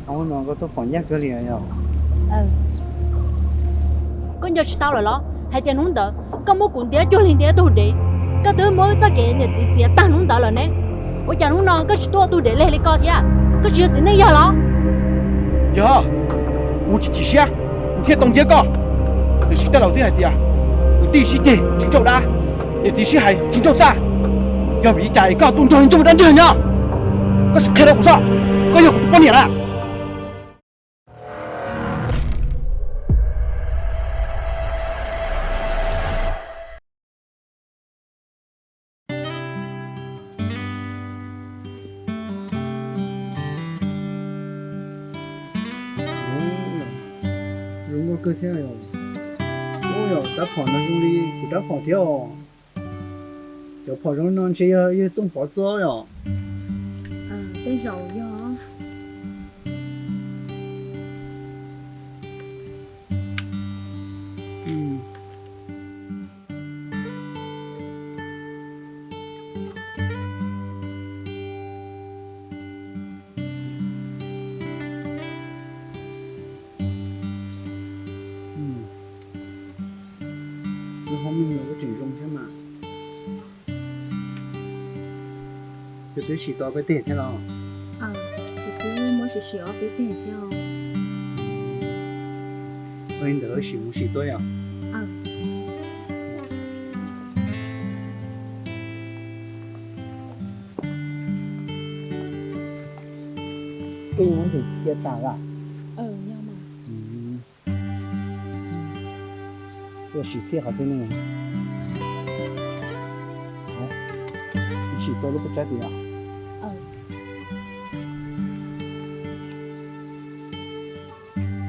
Hnub no koj tuaj phom ncaj kawg li yom? Koj nco tsis tau lawm los hais tias hnub ntawd koj muab kuv ntiab cuag li ntiab tug dev, koj twb muab wb txoj kev niam txiv txiav tag hnub ntawd lawm ne? Ua cas hnub no koj tsis tuaj ua tug dev leg li koj thiab? Koj tsis yog txiv neej yog los? Yog, kuv tsis chim siab kuv thiaj tau ntiab koj. Tiam sis tej laus twb hais tias kwv tij sib ceg tsis nrauj dab, niam txiv sib hais tsis nrauj txaj. Yog vim li cas es koj tu nrog ntsuj dab nteg nyob? Koj sim qhia rau kuv saib, koj yog kuv tus poj niam na. Zoo nkauj kawg thiab yom. Ub, yog rab phom no zoo li kuv rab phom thiab os. Cov phom zoo no ntshe yog yawg Txooj Pov txua yom? Tej zaum yog. Wb hoob me nyuam kuj tseem zoo thiab mas. Koj twb sim tau peb teg thiab los? Kuv twb muab sim sim ob peb teg thiab os. Ua li ntawd wb sim mus sim tuaj yom? Koj yeej muab ntsees cia tas lawm? Tuaj sim thiaj qhov twg ne? Sim tau lub pob tsab tid os.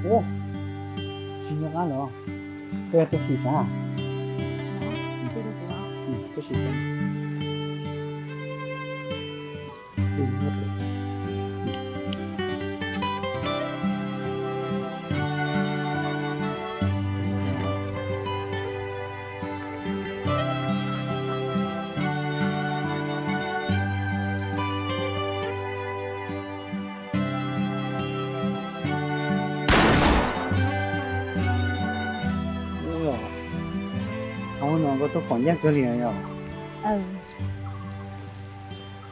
Ub, tsis nco qab lawm. Koj yog tuaj sim sav? Tuaj sim sav. Hnub no koj tuaj phom ncaj kawg li yom?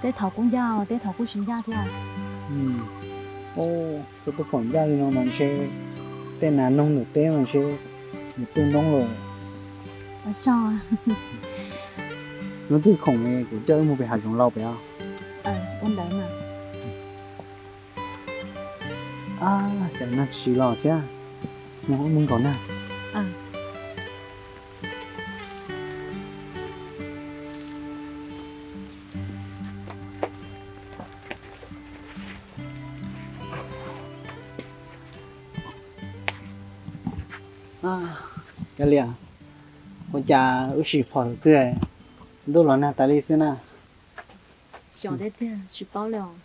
Tej thaum kuj ncaj, tej thaum kuj tsis ncaj thiab. Koj tuaj phom ncaj li no mas ntshe tej nas noog ntawm teb mas ntshe nws tu noob lawm. Hnub twg khoom kuv coj wb mus pem hav zoov laus pem os. Ua ntawd mas. Cas nag tsis los thiab, mus nkaum nag. Koj liam, ua cas wb sim phom thaum twg ntuj los nag tas li xwb na? Xyov tiag tiag, tsis paub li os.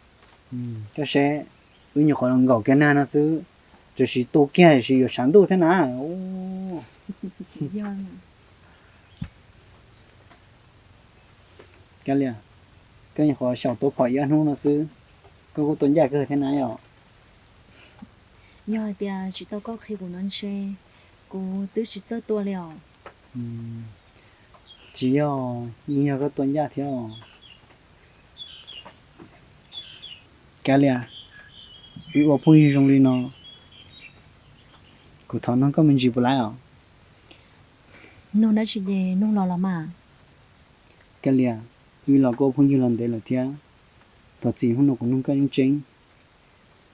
Koj seb, wb nyuam qhuav los nkaum kiag nag no xwb, tiam sis tu kiag tiam sis yuav sab ntuj thiab na. Koj liam, koj nyuam qhuav xyaum tuav phom ib ob hnub no xwb, koj kuj tua ncaj kawg thiab na yom. Yog hais tias tsis tau koj qhia kuv no ntshe kuv twb tsis txawj tua li os. Tsis yog, yeej yog koj tua ncaj thiab os. Kav liam, wb ua phooj ywg zoo li no, kuv thov nug koj me ntsis puas laib os? Nug dab tsi ces nug los los mas. Kav liam, wb los kuj ua phooj ywg los ntev lawm thiab, thov txim hnub no kuv nug koj yeej tseeb.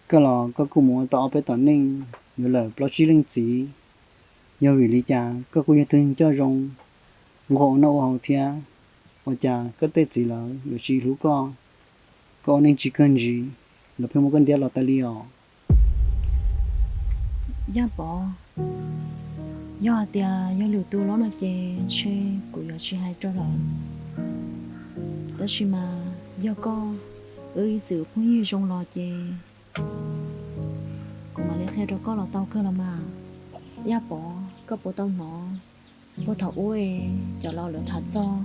Koj los koj kuj mus ua tau ob peb tom neej, yuav lawm plaub tsib leej txiv. Yog vim li cas koj kuj yog tug neeg coj zoo, nquag ua noj ua haus thiab, ua cas koj tej txiv lawv yuav tsis hlub koj? Koj ua neej tsis kawg ntsis, lawv pheej muab koj ntiab los tas li os. Yaj Pov, yog hais tias yog lwm tus los no ces ntshe kuv yuav tsis hais rau lawm. Tab sis mas yog koj, wb ib txwm phooj ywg zoo los ces kuv mam li qhia rau koj los tau kawg los mas. Yaj Pov, koj puas tau hnov puag thaum ub cov laus lawv tham txog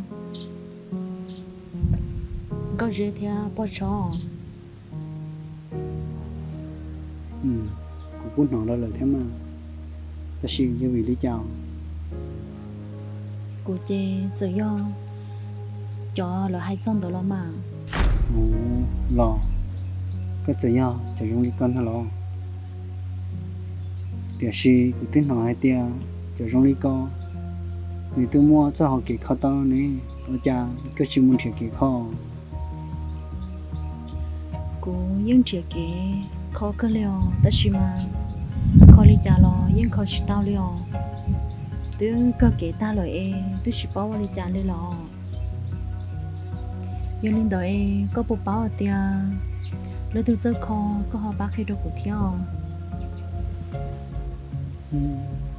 Nkauj Zeb thiab Poj Tshov? Kuv kuj hnov los lawm thiab mas, tab sis yog vim li cas? Kuv ces txawm yog cov lawv hais txog ntawd los mas. Los, koj txawm yog cov zoo li ko ntag los? Tiam sis kuv twb hnov hais tias cov zoo li ko nws twb muaj txoj hau kev kho tau ne, ua cas koj tsis mus nrhiav kev kho? Kuv yeej nrhiav kev kho kawg li os, tab sis mas kho li cas los yeej kho tsis tau li os. Twb kawg kev tag lawm es twb tsis paub ua li cas li los. Yog li ntawd es koj puas paub hais tias leej twg txawj kho, koj ho pab qhia rau kuv thiab os.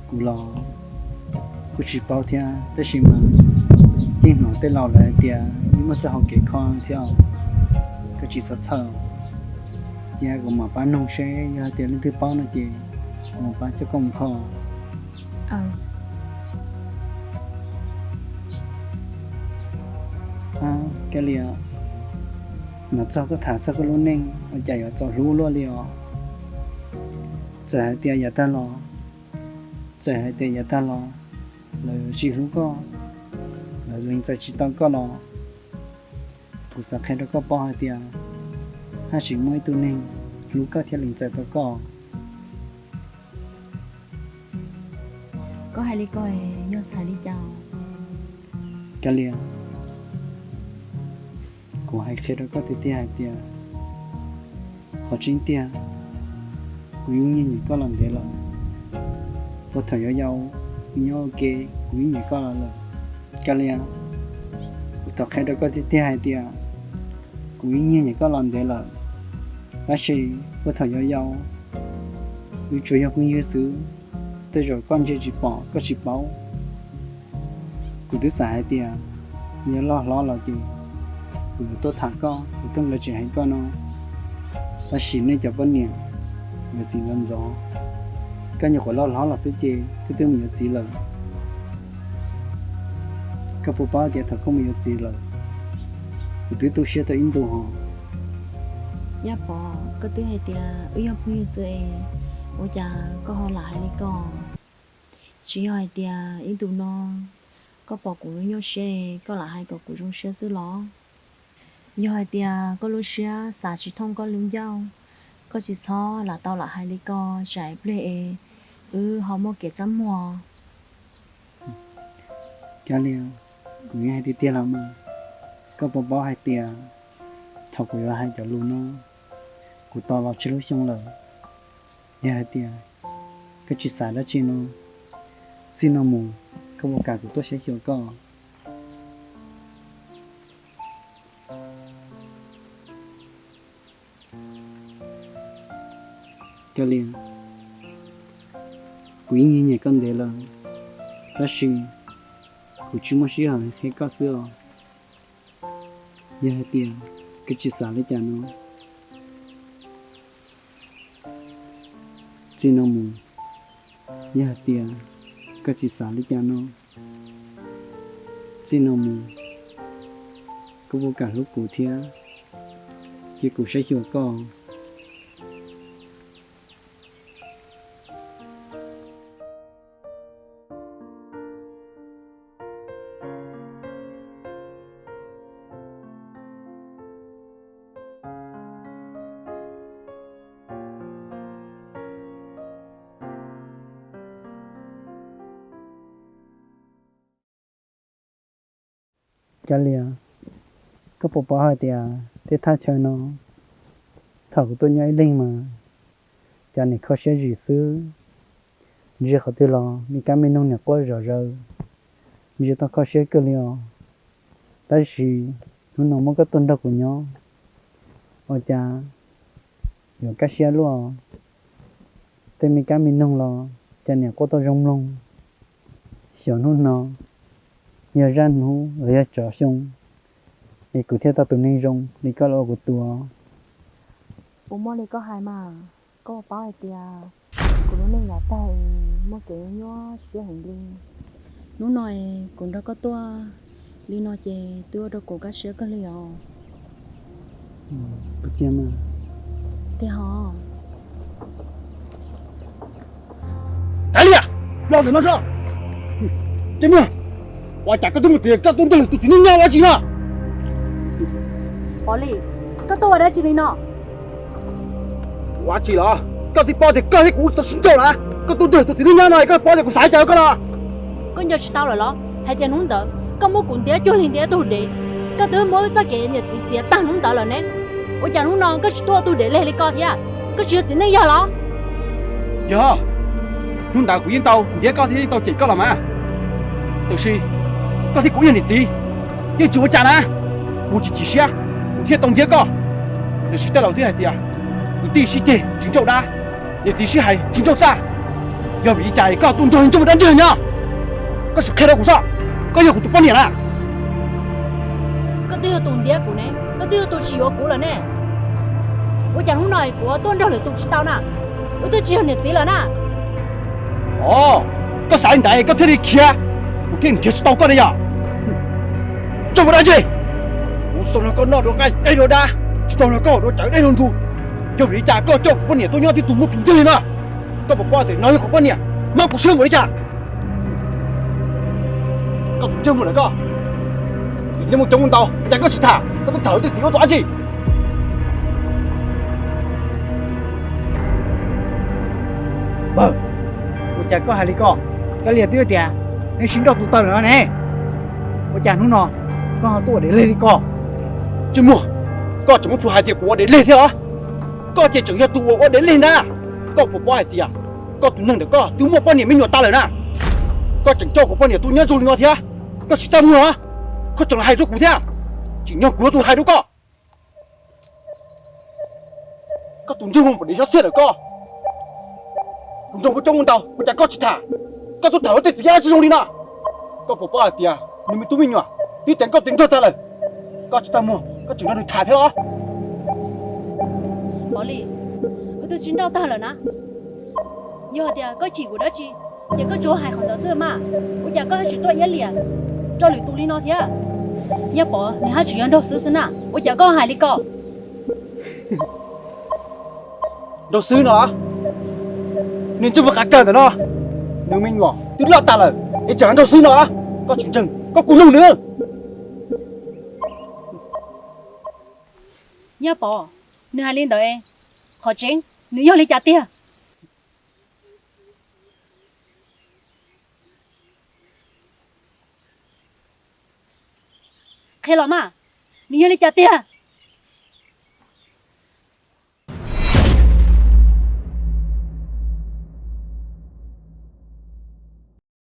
Kuv los kuj tsis paub thiab, tab sis mas yeej hnov tej laus lawv hais tias yeej muaj txoj hau kev kho thiab os. Koj tsis txhob txhawj, cia kuv mam pab noog seb yog hais tias leej twg paub no ces kuv mam pab coj koj mus kho. Kab Lia, hnov txog koj tham txog koj lub neej ua cas yuav txaus hlub luaj li os. Txawm hais tias yav tag los, txawm hais tias yav tag los lawv tsis hlub koj, lawv lees txais tsis tau koj los, kuv xav qhia rau koj paub hais tias haj tseem muaj ib tug neeg hlub koj thiab lees txais tau koj. Koj hais li ko yog xav li cas? Kab Lia, kuv hais qhia rau koj tiag tiag hais tias qhov tseeb tiag, kuv yeej nyiag nyiam koj los ntev lawm. Puag thaum yau yau, kuv nyob ua ke, kuv yeej nyiam koj los lawm. Kab Lia, kuv thov qhia rau koj tiag tiag hais tias kuv yeej nyiag nyiam koj los ntev lawm, tab sis puag thaum yau yau, wb tsuas yog phooj ywg xwb, tej zaum koj ntsia tsis pom koj tsis paub. Kuv twb xav hais tias yog loj hlob los ces kuv yuav tuaj tham koj, kuv tuaj nkag tsev hais koj no, tab sis nej cov poj niam yuav txiv ntxov ntxov, koj nyuam qhuav loj hlob los xwb ces koj twb mus yuav txiv lawm. Koj puas paub tias thaum koj mus yuav txiv lawm, kuv twb tu siab tau ib ntus hos. Yaj Pov, koj twb hais tias wb yog phooj ywg xwb es ua cas koj ho lam hais li ko? Tsis yog hais tias ib ntus no koj pom kuv nyuaj siab es koj lam hais kom kuv zoo siab xwb los? Yog hais tias koj lub siab xav tsis thooj koj lub ncauj, koj tsis txhob lam tau lam hais li ko, tsam ib pliag es wb ho muaj kev txaj muag. Kab Lia, kuv yeej hais tiag tiag los mas, koj puas paub hais tias thaum kuv yuav hais cov lus no, kuv tos los tsib lub xyoo lawm. Yog hais tias koj tsis xav dab tsi no, txij no mus koj puas kam kuv tuaj saib xyuas koj? Kab Lia, kuv yeej nyiam nyiam koj ntev lawm, tab sis kuv tsis muaj sij hawm qhia koj xwb os. Yog hais tias koj tsis xav li cas no, txij no mus, yog hais tias koj tsis xav li cas no, txij no mus, koj puas kam hlub kuv thiab cia kuv saib xyuas koj? Kab Lia, koj puas paub hais tias tej thaj chaw no, thaum kuv tuaj nyob ib leeg mas cas niam kho siab zim xwb. Ntsia qhov twg los me kab me noog niam quaj zom zaws, ntsia tau kho siab kawg li os. Tab sis hnub no muab koj tuaj nrog kuv nyob, ua cas yuav kaj siab luaj. Tej me kab me noog los cas niam quaj tau zoo mloog. Xyov hnub no yog zaj hnub los yog tsov xyoo es kuv thiaj tau tus neeg zoo li koj los ua kuv tus. Puas muaj li koj hais mas, koj puas paub hais tias kuv lub neej yav tag muaj kev nyuaj siab heev li. Hnub no kuv nrog koj tuaj li no ces twb ua rau kuv kaj siab kawg li os. Tiag hos. Los ntawm no saib. Tsis muaj. Ua cas koj twb mus tias koj tuaj nrog lwm tus txiv neej nyob ua dab tsi no? Pov Lis, koj tuaj ua dab tsi li no? Ua dab tsi los? Koj twb paub tias koj thiab kuv tau sib nrauj na. Koj tuaj nrog tus txiv neej nyob no koj paub tias kuv xav cas rau koj no? Koj nco tsis tau lawm los hais tias hnub ntawd koj muab kuv ntiab cuag li ntiab tug dev? Koj twb muab wb txoj kev niam txiv txiav tag hnub ntawd lawm ne. Ua cas hnub no koj tsis tuaj ua tug dev leg li ko thiab? Koj tsis yog txiv neej yog los? Yog, hnub ntawd kuv yeej tau ntiab koj thiab yeej tau cem koj los mas. Tiam sis koj thiab kuv yog niam txiv, yeej tsis ua cas na. Kuv tsis chim siab kuv thiaj tau ntiab koj. Tiam sis tej laus twb hais tias kwv tij sib ceg tsis nrauj dab, niam txiv sib hais tsis nrauj txaj. Yog vim li cas koj tuaj nrog nrauj dab nrog nyob? Koj sim qhia rau kuv saib, koj yog kuv tus poj niam na. Koj twb yog tus ntiab kuv ne, koj twb yog tus tsis yuav kuv lawm ne. Ua cas hnub no kuv tuaj nrog lwm tus tsis tau na? Wb twb tsis yog niam txiv lawm na. Os, koj xav li ntawd koj thiaj li khiav, kuv thiaj nrhiav tsis tau koj ne yom. Txhob ua dab tsi, kuv tsis tau nrog koj noj dua nqaij dej dua dab, tsis tau nrog koj haus dua cawv dej dua ntug. Yog vim li cas koj coj kuv poj niam tuaj nyob tib tug muaj phim ntxwg li no? Koj puas paub tias no yog kuv poj niam, mob kuv siab npaum li cas? Koj tus ntsej muag ntawm koj, vim nyob mus coob mus ntau, cas koj tsis tham, koj twb tham lawv tej txiv ua tus dab tsi? Ua cas koj hais li ko? Koj liam twb tias nej sib nrauj tus taw lawm no ne. Ua cas hnub no koj ho tuaj ua dev leg li ko? Ntsej muag, koj tseem muab plhu hais tias kuv ua dev leg thiab los? Koj ces tseem yog tus uas ua dev leg ntag. Koj puas paub hais tias koj tus neeg ntawm koj twb muaj poj niam me nyuam tas lawm na? Koj tseem coj kuv poj niam tuaj nyob zoo li no thiab, koj tsis txaj muag los? Koj tseem los hais rau kuv thiab, tsim nyog kuv yog tus hais rau koj. Koj tus ntsej muag npaum li xyov xiab ntawm koj, kuv nrog koj coob mus ntau ua cas koj tsis tham? Koj tuaj tham lawv tej txiv dab tsi zoo li no? Koj puas paub hais tias nws me tub me nyuam twb teev koj teev nrog tag lawm, koj tsis txaj muag koj tseem nrog nws tham thiab los? Pov Lis, wb twb sib nrauj tag lawm na. Yog tias koj chim kuv dab tsi, ces koj tsuas hais qhov ntawd xwb mas. Ua cas koj ho tseem tuaj iab liam rau lwm tus li no thiab? Nyab Pov nws haj tseem yog nraug xwb xwb na, ua cas koj hais li ko? Nraug xwb no, nws ntsej muag qav kawg ntawm no, nws me nyuam twb loj tas lawm es tseem nraug xwb no, koj tsis ntseeg koj kuj nug nws. Nyab Pov, nws hais li ntawd, qhov tseeb nws yog li cas tiag? Qhia los mas, nws yog li cas tiag?